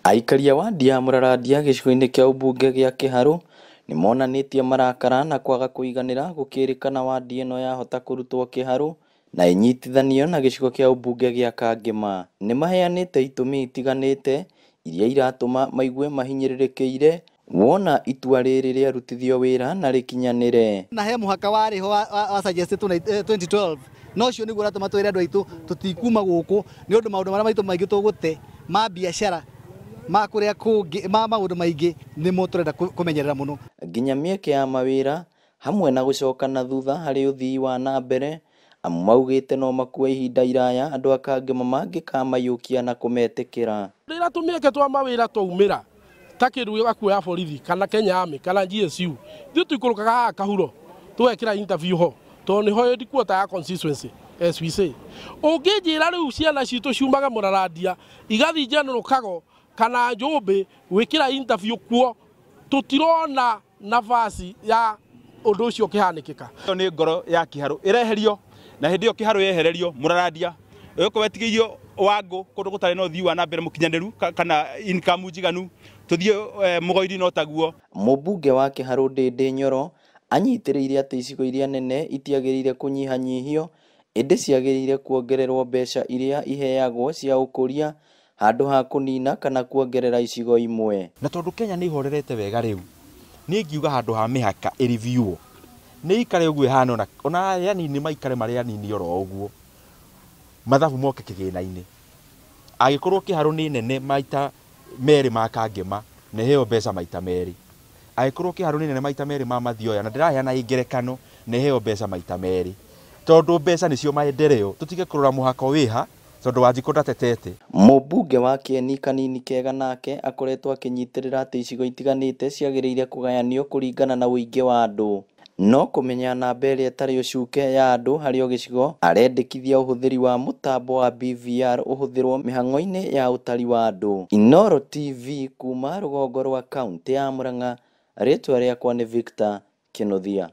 Aikari a wandi ya Mũrarandia gĩcigo-inĩ kĩa ũmbunge gĩa Kĩharũ nĩmonanĩtie marakara na kwaga kũiganĩra gũkĩrĩkana wandi ĩno yahota kũrutwo Kĩharũ na ĩnyitithanio na gĩcigo kĩa ũmbunge gĩa Kangema. Nĩmaheanĩte itũmi itiganĩte iria iratũma maigue mahinyĩrĩrĩkĩire wona itua rĩrĩ rĩarutithio wĩra na rĩkinyanĩre. Na he mũhaka warĩ ho wa suggested 2012 no ũcio nĩguo ũratũma twĩre andũ aitũ tũtikuma gũkũ nĩ ũndũ maũndũ marĩa maitũ maingĩ tũgũte ma biacara ma kũrĩa kũngĩ ma maũndũ maingĩ nĩmo tũrenda kũmenyerera mũno. Nginya mĩeke ya mawĩra hamwe na gũcoka na thutha harĩ ũthii wa na mbere amu maugĩte no makue ihinda iraya andũ a Kangema mangĩkamayũkia na kũmetĩkĩra. Rĩrĩa tũmĩeke twa mawĩra twaumĩra ta kĩndũ gĩgakuoya borithi kana Kenya Army kana GSU ithuĩ tũikũrũkaga haha kahuro tũgekĩra interview ho tondũ nĩho headquarter ya constituency as we say. Ũngĩnjĩra rĩu ciana citũ ciumaga Mũrarandia igathiĩ General Kago kana Njũmbĩ gwĩkĩra interview kuo tũtirona nafasi ya ũndũ ũcio ũkĩhanĩkĩka. Ĩyo nĩ ngoro ya Kĩharũ ĩreherio na hĩndĩ ĩyo Kĩharũ yehererio Mũrarandia ĩgũkorwo ĩtigĩirio Wangũ kũndũ gũtarĩ na ũthii wa na mbere mũkinyanĩru kana income njiganu tũthiĩ Mũgoiri no taguo. Mũmbunge wa Kĩharũ Ndĩndĩ Nyoro anyitĩrĩire atĩ icigo iria nene itiagĩrĩire kũnyihanyihio ĩndĩ ciagĩrĩire kuongererwo mbeca iria iheagwo cia ũkũria handũ ha kũnina kana kuongerera icigo imwe. Na tondũ Kenya nĩ ihorerete wega rĩu niĩ ngiuga handũ ha mĩhaka ĩriviuo nĩ ikare ũguo ĩhana ona arĩa anini maikare marĩ anini oro ũguo mathabu moke kĩgĩna-inĩ. Angĩkorwo Kĩharũ nĩ nene maita merĩ ma Kangema na ĩheo mbeca maita merĩ, angĩkorwo Kĩharũ nĩ nene maita merĩ ma Mathioya na ndĩraheana ngerekano na ĩheo mbeca maita merĩ, tondũ mbeca nĩcio maendeleo tũtige kũrora mũhaka wĩha tondũ Wanjikũ ndatetete. Mũmbunge wa Kĩeni Kanini Kega nake akoretwo akĩnyitĩrĩra atĩ icigo itiganĩte ciagĩrĩire kũgayanio kũringana na ũingĩ wa andũ no kũmenya namba ĩrĩa ĩtarĩ ũcuke ya andũ harĩ o gĩcigo arendekithia ũhũthĩri wa mũtambo wa BVR ũhũthĩrwo mĩhang'o-inĩ ya ũtari wa andũ. Inooro TV kuma rũgongo rwa kaunti ya Murang'a, rĩtwa rĩakwa nĩ Victor Kĩnuthia.